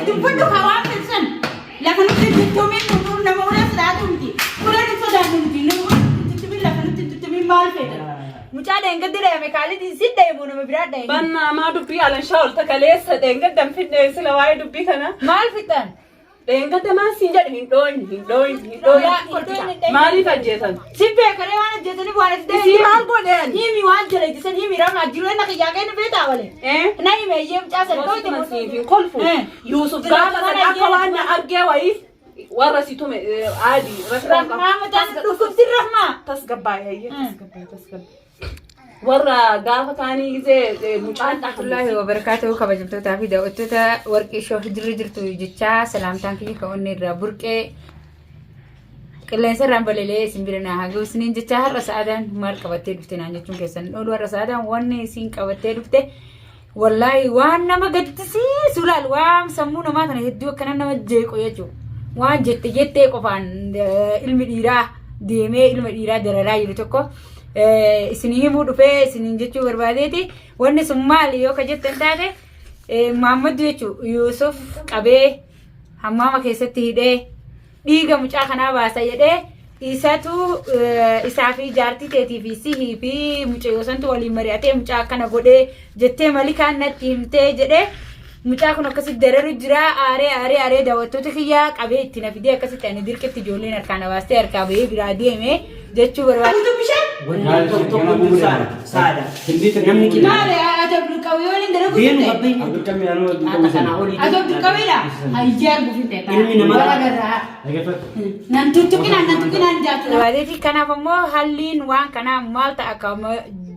Dubbadhu ka waan fedhan. Lafa nutti tuttumiin nu nama ulee sodaatu miti. Ulee nu sodaannu miti. Nama ulee tuttumiin lafa nutti tuttumiin maal fedhan? Mucaa dheengaddi dhayame kaalitiin si dhayamu nama biraa dhayame. Bannaa maa dubbii alanshaa ol takaleessa dheengaddan fidne sila waa'ee dubbii kana. Maal fixan? Dheengadda maal siin jedhe hin dhooyin hin dhooyin hin dhooyin. Maaliif ajjeesan? Si beekaree waan ajjeesaniif waan itti Isii maal godheen? Himi waan jala ittisan himi rama jireenya kiyyaa kennu beektaa wale. Eh? Na hime iyyee mucaa sana Gosti man siif hin kolfu. Eh. Yuusuf gaafa sana akka waan na argee wayii warra si tume aadii rakkoon qabu. Rahmaa mucaan dhukkubsi rahmaa. Tasgabbaa'e hayyee tasgabbaa'e tasgabbaa'e. Warra gaafa kaanii gizee mucaan Warahmatullahi wabarakatuh kabajamtootaa fi daawwattoota warqii shoo jirri jirtu jechaa salaamtaan kiyya kan onni irraa burqee qilleensa irraan baleelee isin bira naa haa isiniin jechaa har'a sa'aadaan maal qabattee dhufte naan jechuun keessan oolu har'a sa'aadaan wanni isin qabattee dhufte wallaahi waan nama gaddisiisu laal waan sammuu namaa kana hedduu akkana nama jeequ jechuudha waan jette jettee qofaan ilmi dhiiraa deemee ilma dhiiraa dararaa jiru tokko isinii himuu dhufee isiniin jechuu barbaadeeti. Wanni sun maali yoo ka jettan taate Maammaddu jechuu Yuusuf qabee hammaama keessatti hidhee dhiiga mucaa kanaa baasa jedhee isatu isaa fi jaartii teetii fi sihii fi mucayyoo santu waliin mari'atee mucaa akkana godhee jettee malikaan natti himtee jedhee mucaa kun akkasitti dararu jira aaree aaree aaree daawwattoota kiyyaa qabee itti na fidee akkasitti ani dirqitti ijoolleen harkaa na baastee harkaa bahee biraa deeme jechuu barbaada. Guutuu bishaan? Wanni tokko tokko jiru saada. Saada. Namni qilaa. Maali ati Abdulqawii waliin dalagu Deemu turte? abbayyi. Haata kanaa olii. Ati Abdulqawiidha? Hayyee arguuf hin ta'e. Ilmi namaa- Bara garraa. Nan tuttuqinaan nan tuttuqinaan jaatu. Barbaadeeti kanaaf ammoo halliin waan kanaa maal ta'a kama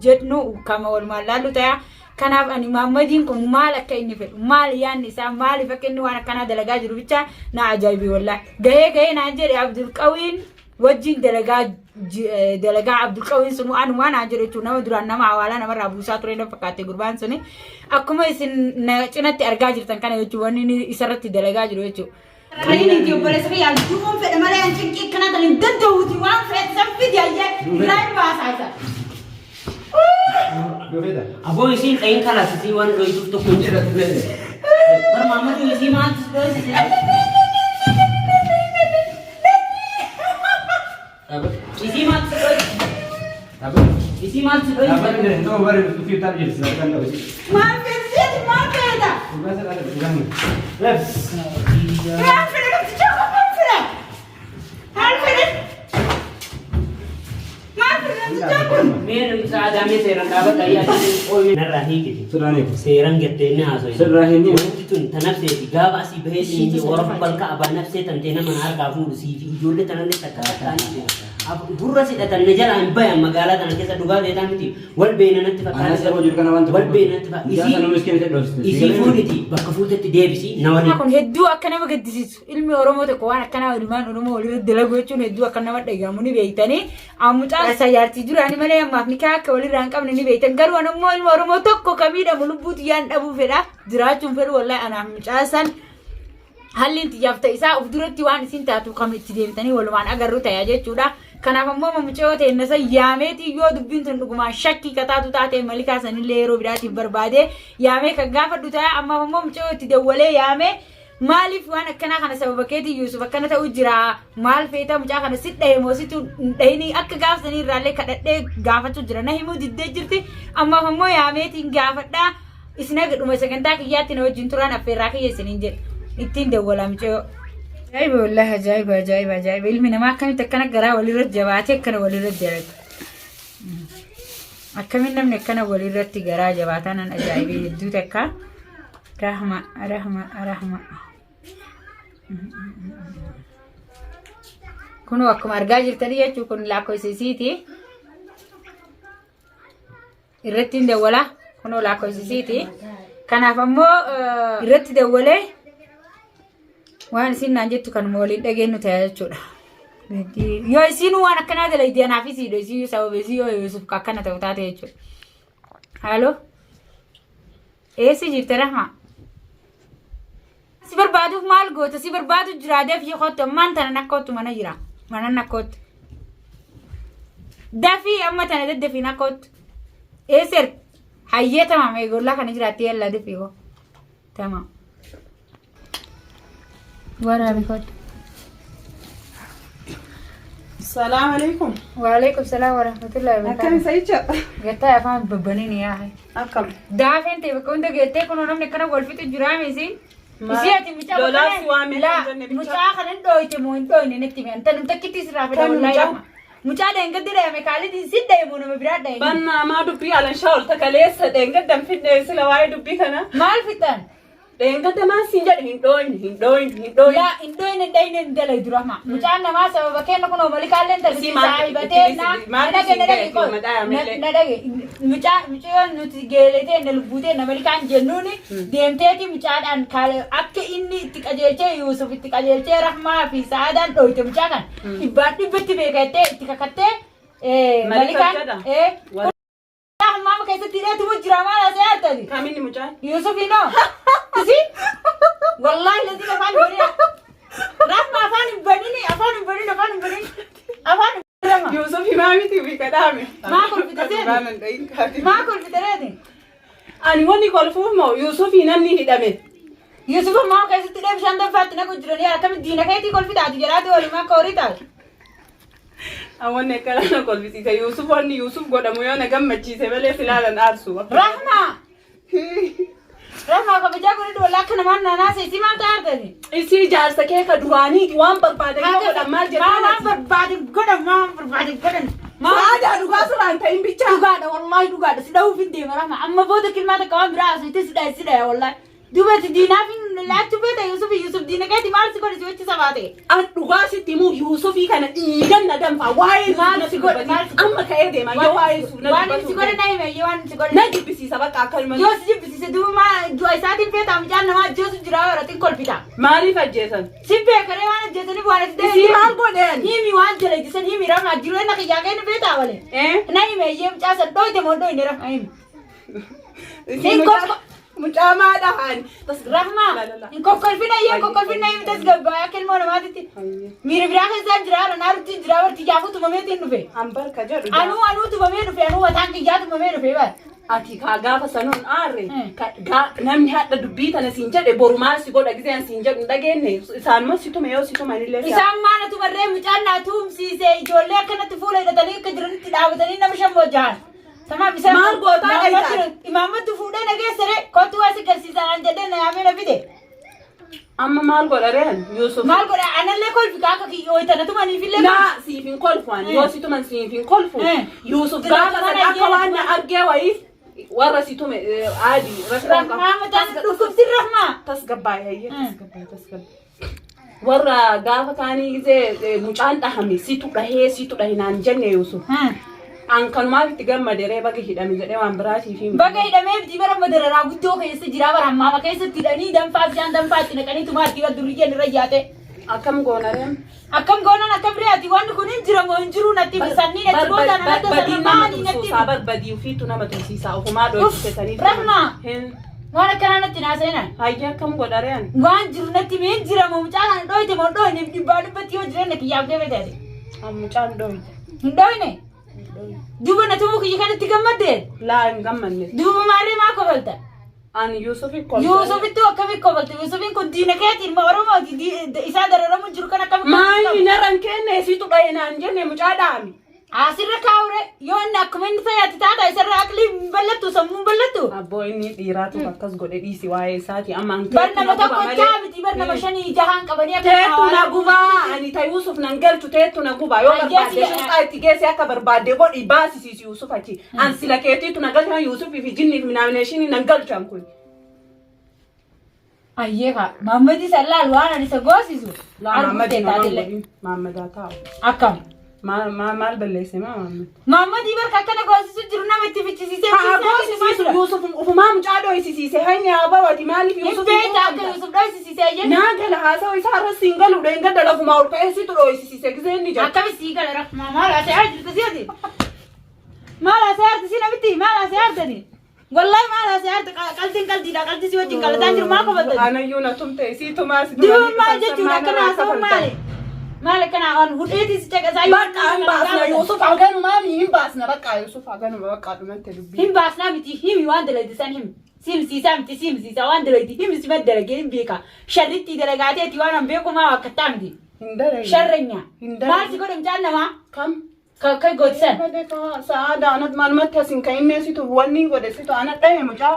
jedhnu kama walumaan laallu ta'a. Kanaaf ani Maammadiin kun maal akka inni fedhu maal yaadni isaa maaliif akka inni waan akkanaa dalagaa jiru bicha na ajaa'ibe wallaahi. Gahee gahee naan jedhe Abdulqawiin wajjin dalagaa dalagaa Abdulqawiin sunu anumaa naan jedhu jechuudha nama duraan nama hawaalaa namarraa buusaa ture na fakkaate gurbaan suni akkuma isin na cinatti argaa jirtan kana jechuudha wanni inni isarratti dalagaa jiru jechuudha. Ani inti obboleessa kiyya du'uun fedha malee an cinqii akkanaa tan hin danda'uuti waan fedhe san fidi ayyee irraa hin baasaa isa. Aboo isiin dhayin kalaas isii waan dhoyituuf tokko hin jiru. Bar Maammaduu isii maaltu si dhoysise? Isii maaltu si dhoysise? Isii maaltu si dhoysise? Maal fedhe maal fedha? Maal fedha namticha maal fedha? Maal fedha? Maal fedha namticha kun? Mee namni sa'aadaa mee seeraan dhaabadha ayyaa ooyee narraa hiikiti. Seeraan jettee inni haasa'e. Sirraa hin hiiku. Wanti tun ta nafseeti gaafa asii bahee siin warra balka abaa nafsee tantee nama na harkaa fuudhu sii fi ijoollee tanallee takka takkaan gurra sidhatan na jalaa hin bayan magaalaa tana keessa dhugaa beekaa miti wal beena natti Anas yeroo jiru kana wanta wal beena natti fakkaata. Mucaa sana miskiina ta'e dhoofiste. Isii fuudhiti bakka fuutetti deebisi na waliin. Kun hedduu akka nama gaddisiisu ilmi Oromoo tokko waan akkanaa ilmaan Oromoo walirra dalagu jechuun hedduu akka nama dhagahamu ni beektanii. Mucaan isa jaartii duraanii malee ammaaf nikaa akka walirraa hin qabne ni beektan. Garuu an ammoo ilma Oromoo tokko ka miidhamu lubbuu tiyyaan dhabuu fedha. Jiraachuun fedhu wallahi anaaf mucaa san halliin tiyyaaf ta'e isaa of duratti waan isin taatu kam itti deemtanii walumaan agarru ta'e jechuudha. Kanaaf ammoo mucayyoo ta'e nasa yaameetii yoo dubbiin tun dhugumaan shakkii kataatu taate malikaa sanillee yeroo biraatiif barbaade yaamee kan gaafadhu ta'a. Ammaaf ammoo mucayyoo itti dawwalee yaamee maaliif waan akkanaa kana sababa keetii Yuusuf akkana ta'u jira maal feeta mucaa kana si dhahe moo situ hin dhahini akka gaafsanii irraallee kadhadhee gaafachuu jira na himuu diddee jirti ammaaf ammoo yaameetiin gaafadhaa isin haga dhuma sagantaa kiyyaatti na wajjin turaan affeerraa kiyya isiniin jedhe ittiin dawwalaa mucayyoo. Ajaa'iba wallaahi ajaa'iba ajaa'iba ajaa'iba ilmi namaa akkamitti akkana garaa walirra jabaatee akkana walirra dalaga. Akkamiin namni akkana walirratti garaa jabaataa nan ajaa'ibee hedduu takka. Rahma rahma rahma. Kunoo akkuma argaa jirtanii jechuun kun lakkoofsa isiiti. Irratti hin dawwala. Kunoo lakkoofsa isiiti. Kanaaf ammoo irratti dawwalee waan isiin naan jettu kanuma waliin dhageenyu ta'a jechuudha. Yoo isiin waan akkanaa dalagde anaaf isiidha isii sababa isii yoo Yuusuf akkana ta'u taate jechuudha. Haaloo. Eessa jirta Rahma? Si barbaaduuf maal goota? Si barbaadu jira dafii kottu ammaan tana nakkootu mana jira. Mana nakkootu. Dafii amma tana daddafii nakkootu. Eessa erga? Hayyee tamaam eegollaa kana jiraatti yallaa dafii hoo. Tamaam. Waraabi kottu. Salaam alaikum. Waalaikum salaam warahmatullahi Akkam wabarakatuh. sa'icha? Gattaa afaan babbaniin yaa. Akkam. Daafeen ta'e bakka hunda geettee kunoo namni akkana wal fixu jiraa misi. Isii ati mucaa Lolaaf bakka si waamee laa kan jenne bicha. mucaa kana hin dhooyte moo hin dhooyne natti himi. Anta namtakkitti sirraa fedha Kan wallaahi mucaa? amma. Mucaa dheengaddi dhayame kaalitiin si dhaye moo nama biraa dhaye? Bannaa maa dubbii alanshaa ol takaleessa dheengaddan fidne sila waa'ee dubbii kana. Maal fixan? Dheengadda maan siin jedhe hin dhooyne hin dhooyne hin dhooyne. Laa hin dhooyne hin dhayne hin dalai dura ma. Mucaan namaa sababa kenna kunoo malikaallee Isii maal- saahibatee na maal na dhage na isin dhage ga'e qoy. madhaa malee. Na dhage mucaa mucayyoon nuti geeletee na lubbuutee na malikaan jennuuni deemteeti mucaadhaan akka inni itti qajeelchee Yuusuf itti qajeelchee Rahmaa fi Sa'aadaan dhooyte mucaa kan dhibbaan dhibbatti beekattee itti kakattee Malika malikaan jedha. Maama keessatti hidheetu jira maal asee artani. Kaminni mucaan? Yusuf inoo. Isi? Wallahi lazi afaan hin banina. Rahma afaan hin banini, afaan hin banini, afaan hin banini. Afaan hin banini. Yuusuf himaa miti fi kadhaame. Maa kolfite seeni? Dhugaan hin dhayin kaati. Maa kolfite reeti? Ani wanni kolfuuf moo Yuusufii namni hidhame. Yusuf maama keessatti hidhee bishaan danfaatti naqu jiranii akkamitti diina keetii kolfitaati jedhaati walumaa akka horii taate. Wanni akkana na kolfisiise Yuusuf wanni Yuusuf godhamu yoo na gammachiise malee silaalan aarsu. Rahma! Rahma kabajaa godhadhu walaa akka namaan naanaase isii maal ta'a argate? Isii jaarsa kee ka duraaniiti waan barbaadan yoo godhan maal Maa waan jettaan? barbaade godhan maa waan barbaade godhan. Maa Saadaa dhugaa sirraan ta'in bichaa. Dhugaadha wallaahi dhugaadha si dhahuuf hin deema Rahma amma booda kilmaa takka waan biraa haasofte si dhahe si dhahe wallaahi. Duuba ati diinaaf hin laachuu feeta Yusuf Yusuf diina keeti maal si godhe si wajji sabaa ta'e. An dhugaa sitti himuu Yuusufii kana dhiigan na danfaa waa'ee Maal Yuusuf si na godhe, maal si godhe? amma ka'ee deema yoo waa'ee Yuusuf na Waan inni si godhe dubbatu na hime yoo waan inni si godhe. na jibbisiisa bakka akkanuma. Yoo si jibbisiise duuba maa du'a isaatiin feeta mucaan namaa ajjeesu jira horatiin kolfita. Maaliif ajjeesan? Si beekaree waan ajjeesaniif waan ati Isii maal godheen? Himi waan jala himi Rahma jireenya kiyyaa kennu feetaa malee. Eh? Na hime iyyee mucaa san dhooyte moo dhooyne Rahma himi. Isii Hin mucaa maa dhahan? Rahma hin kokkolfina iyyee hin kokkolfina himi tasgabbaa akka ilmoo namaatitti. Miira biraa keessaan jira naarutti jira barti jaafuu tumameetiin dhufe. An barka jedhu. Anuu anuu tumamee dhufe anuu mataan kiyyaa tumamee dhufe bara. Ati kaa gaafa sanuun aarre Hmm. namni hadha dubbii tana siin jedhe boru maal si godha giseen siin jedhu hin dhageenye isaanuma si tume yoo si tumanillee si Isaan maana tumarree mucaan naa tumsiise ijoollee akkanatti fuula hidhatanii akka jiranitti dhaabatanii nama shan bojjahan. Tamaam isaan Maal gootaa dhayitaati? Imaammattu fuudhee na geessere kottu waa si garsiisan an jedhee na yaamee na fide. Amma maal godha reen Yuusuf? Maal godha anallee kolfi kaaka kiyyoo tana tumaniifillee Laa siif hin kolfu ani yoo si tuman siif hin kolfu. Eh. Yuusuf Silaa gaafa tuman sana akka ajjeera waan na tuman. argee wayii warra si tume aadii rakkoon qaba. Rahmaa mataan dhukkubsi rahmaa. Tasgabbaa'e hayyee Eh. tasgabbaa'e tasgabbaa'e. Warra gaafa kaanii gisee mucaan dhahame situ dhahee situ dhahe naan jenne Yuusuf. An kanumaaf itti gammade ree baga hidhame jedhee waan biraatiif hin. Baga hidhamee biti bara madararaa guddoo keessa jira bara ammaa keessatti hidhanii danfaa bishaan danfaa itti naqanii tumaa artii durriyyeen irra yaate. Akkam goona reen? Akkam goonan akkam re'ati wanni kun hin jira moo hin jiru natti sanniin achi booda namatti Barbadii nama sarmaanii natti tumsiisaa barbadii ofiitu nama tumsiisaa ofumaa dhoofisanii. Rahma. Waan akkanaa natti naaseenan. Hayyee akkam godha reen? Waan jiru natti hin jira moo mucaa kana dhooyte moo dhooyne dhibbaa dhibbatti yoo jireenya kiyyaaf deeme ta'e. An mucaan dhooyte. Hin dhooyne. Duuba na tumuu kiyya kanatti gammadde. Laa hin gammanne. Duuba maarree maa kofalta? Ani Yuusufi kolfe. Yuusufittuu akkamii kofalta? Yuusufiin kun diina keeti ilma Oromooti. Isaa dararamu jiru kan akkamii Maayini narra hin kenne situ dhahe naan jenne mucaa dhaami. Asirra kaawure yoo inni akkuma inni tayaati taata isarra aqlii hin ballattu sammuu hin ballattu. Abboo inni dhiiraatu akkas godhe dhiisi waa'ee isaati amma an Bar teettu nama na guba tokko malee. jaabiti bar nama shanii jahaan qabanii akka Teettu na gubaa ani ta Yuusuf nan galchu teettu na gubaa yoo Ayyaa barbaadde si- shurxaa itti geesse akka barbaadde godhi baasisiisi Yuusuf achi. An sila keetiitu na galchu Yuusufii fi jinnii fi minaaminashinii nan galchu an kun. Ayyee kaa Maammadii sallaal waan ani isa goosisu. Maammadii Arguu taatille. Maammadaa taa'u. Akkam. Maal maal balleesse maa Maammad? Maammadii barka akkana goosisu jiru nama itti fichisiisee. Haa goosisiisu Yuusuf ufumaa mucaa dho'isisiise hayni haa bawati maaliif Hin Yuusuf beekta akka Yuusuf dho'isisiisee ayyee. Naa gala haasawa isaa irra siin galu dheengadda lafumaa ol ka'ee situ dho'isisiise gisee inni jedhu. Akkami sii gala rahmaa maal asee jirta si ati? Maal asee jirta si namitti maal asee jirtani? Wallahi maal asee jirta qaltiin qaltiidha qaltii si wajjin qalataan jiru maal kofattani? Anayyuu na tumte isii tumaa si Duuba maal jechuudha akkana haasa'uun maali? Maal akkana waan hudheetii si caqasaa Bakka hin baasna Yuusuf haganumaa mi hin baasna bakka Yuusuf haganuma bakka dhumante dubbii. Hin baasnaa miti himi waan dalagdisan himi. Simsiisaa miti simsiisaa waan dalagdi himsi dalagee hin beeka. Sharrittii dalagaateeti waan an beeku maa akkattaa miti. Hin dalagne. Sharrenya. Hin dalagne. Maal si godhe mucaan namaa? Kam? Ka gootisan. Sa'aada anat maalumatti asin kan inni situ wanni godhe situ ana dhahe mucaa.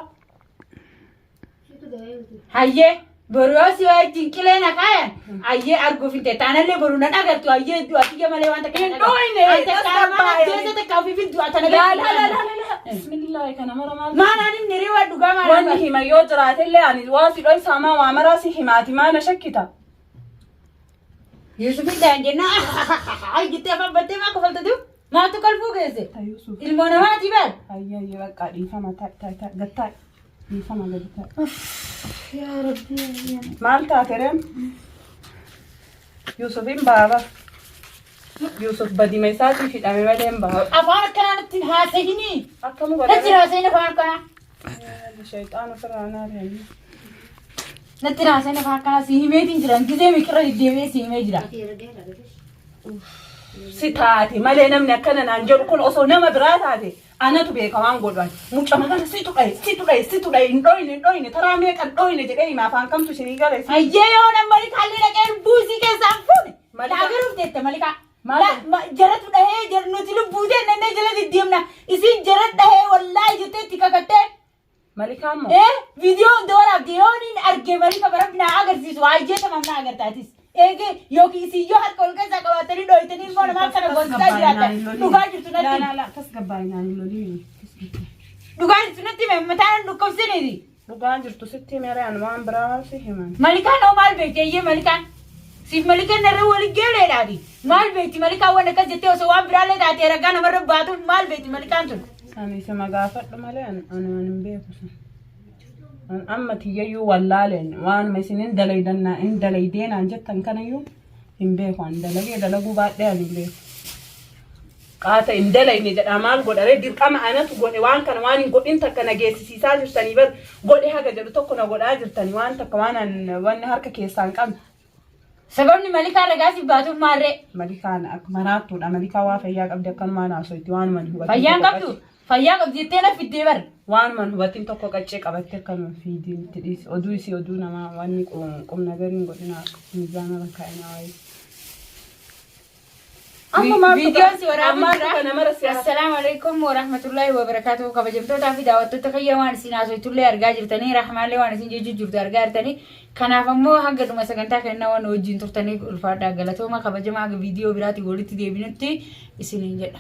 Hayyee boru yoo si wajjin qilee na kaayan hayyee arguuf hin ta'e taanallee boru nan agartu hayyee du'a kiyya malee waan takka Hin dhooyne, An takka tasgabbaa'e. mana ajjeese takka ofiif hin du'a tana Laa laa laa laa laa. Bismillaahi kana mara maal. Maanaan hin niree waan dhugaa maanaan Wanni hima yoo jiraatellee ani waa si dhoysaa maa waa maraa si himaati maa na shakkita. Yuusufin dhayan jennaan ay jettee afaan battee maa kofaltatu maaltu kolfuu geesse Yuusuf. ilmoo namaati bar. Ayyee ayyee bakka dhiifama ta'i ta'i ta'i gad ta'i. Dhiifama gadi ta'i. Yaa Rabbi. Maal taate reen? Yuusufin baaba. Yuusuf badima isaatiif hidhame malee hin baaba. Afaan akkanaa natti hin haasa'inii. Akkam Natti hin godhame? haasa'in afaan akkanaa. Shayxaan ofirraa naaf Natti hin haasa'in afaan akkanaa si himeetiin jira. Gizee miqirra deddeebi'ee si himee jira. Si taate malee namni akkana naan jedhu kun osoo nama biraa taate anatu beeka waan godhan. Mucama kana situ dhaye situ dhaye situ dhaye hin dhoyne hin dhoyne taraa meeqa hin dhoyne jedhee hima afaan kamtu isinii gala isin. Hayyee yoo nama malikaallee dhaqee lubbuu isii keessaa hin fuune. Malikaa- Laagaruuf teette malikaa. Maal Jaratu dhahee nuti lubbuu teennannee jala deddeemna. Isiin jara dhahee wallaahi jettee itti kakattee. Malikaa immoo. Viidiyoo hunda waraabde yoo niin arge malika barabbi naa agarsiisu hayyee tamam naa agartaatis. Eegee yookiin isin yoo harka ol keessaa qabaatanii dhooytanii ilmoo namaa kana goosisaa jiraatan dhugaa jirtu natti himi. Laa laa tasgabbaa'inaan hin loliin. Dhugaa jirtu natti hime mataan dhukkubsiniiti. Dhugaa jirtu sitti himere ani waan biraa si himan. Malikaan hoo maal beekti eeyyee malikaan? Siif malikaan narra waliin geeleedhaati. Maal beekti malikaan waan akkas jettee osoo waan biraallee taatee ragaa namarra baatuuf maal beekti malikaan tun? Ani isuma gaafadhu malee ani ani ani hin beeku san. An amma tiyyayyuu wallaaleen waanuma isin hin dalaydannaa hin dalaydeenaan jettan kanayyuu hin beeku an dalagee dalaguu baadhee ani hin beeku. Qaata hin dalayne jedhaa maal godharee dirqama anatu godhe waan kana waan hin godhin takka na geessisiisaa jirtanii bar godhe haga jedhu tokko na godhaa jirtanii waan takka waan an wanni harka keessaa hin qabne. Sababni malikaan ragaa siif baatuuf maalree? Malikaan akka maraattuudha. Malikaa waa fayyaa qabdi akkanumaan haasoyti waanuma hin hubatin. Fayyaan tokko qabdu? Fayyaa qabdi jettee na fiddee bar. Waanuma hin hubatin tokko qaccee qabatte akkanuma fiidiin itti dhiisi. Oduu isii oduu namaa wanni qubna gariin godhina miizaana rakkaa'inaa waayee. Amma maaltu Viidiyoon si waraabuu ammaatu jira. kana mara siyaasa. Assalaamu alaikum warahmatullahi wabarakatuh. Kabajamtootaa fi daawwattoota kiyya waan isin haasofitullee argaa jirtanii rahmaallee waan isin jechuu jirtu argaa jirtanii. Kanaaf ammoo hanga dhuma sagantaa kennaa waan wajjin turtaniif ulfaadhaa galatooma kabajamaa haga viidiyoo biraatiin walitti deebinutti isiniin jedha.